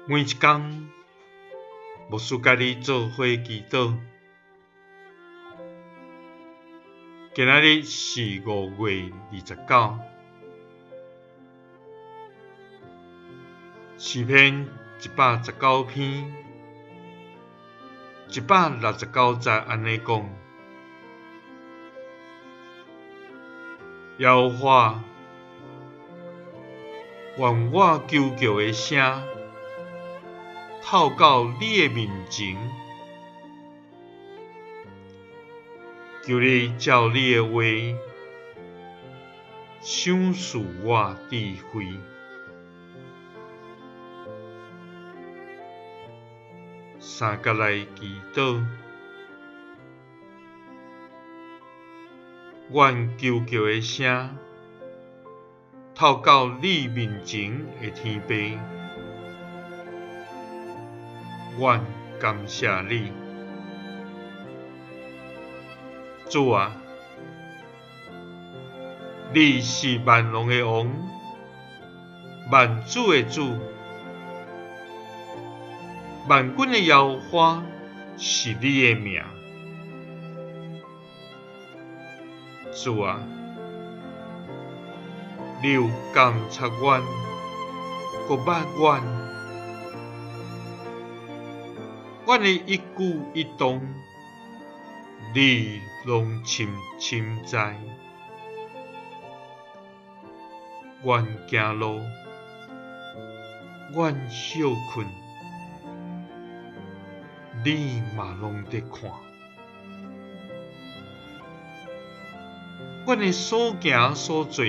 每一工，牧師佮你做伙祈禱。今仔日是5月29，詩篇119篇169節按呢講：耶和華，願我求告的聲透到你的面前，求你照你的話賞賜我智慧。三角來祈禱，願求告的聲透到你面前的天父，阮感謝你，主啊，你是萬王的王，萬主的主，萬軍的耶和華是你的名。主啊，你有監察阮，閣捌阮，阮的一舉一動，你攏深深知。阮行路，阮歇睏，你嘛攏佇看。阮的所行所做，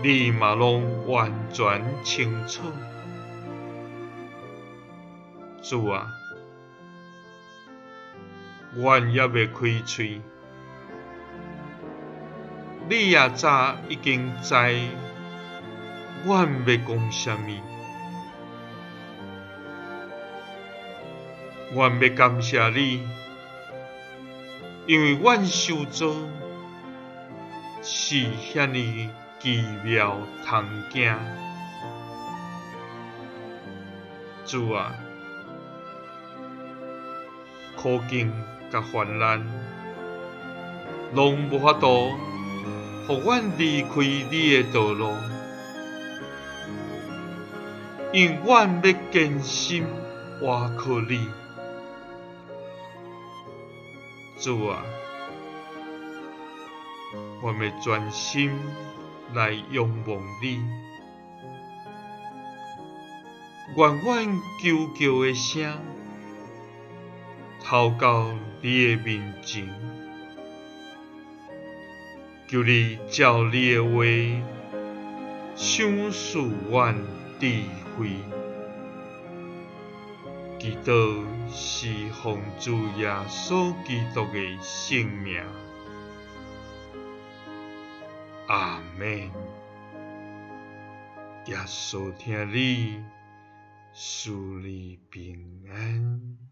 你嘛攏完全清楚。主啊，阮猶未開喙，你也早已經知阮欲講啥物。阮欲感謝你，因為阮受造是遐爾奇妙通驚。主啊，苦境佮患難，攏無法度予阮離開你的道路，因為阮欲堅心倚靠你。主啊，阮欲專心來仰望你，願阮求告的聲透到你的面前，求你照你的話賞賜阮智慧。祈禱是奉主耶穌基督的聖名。阿們。耶穌疼你，賜你平安。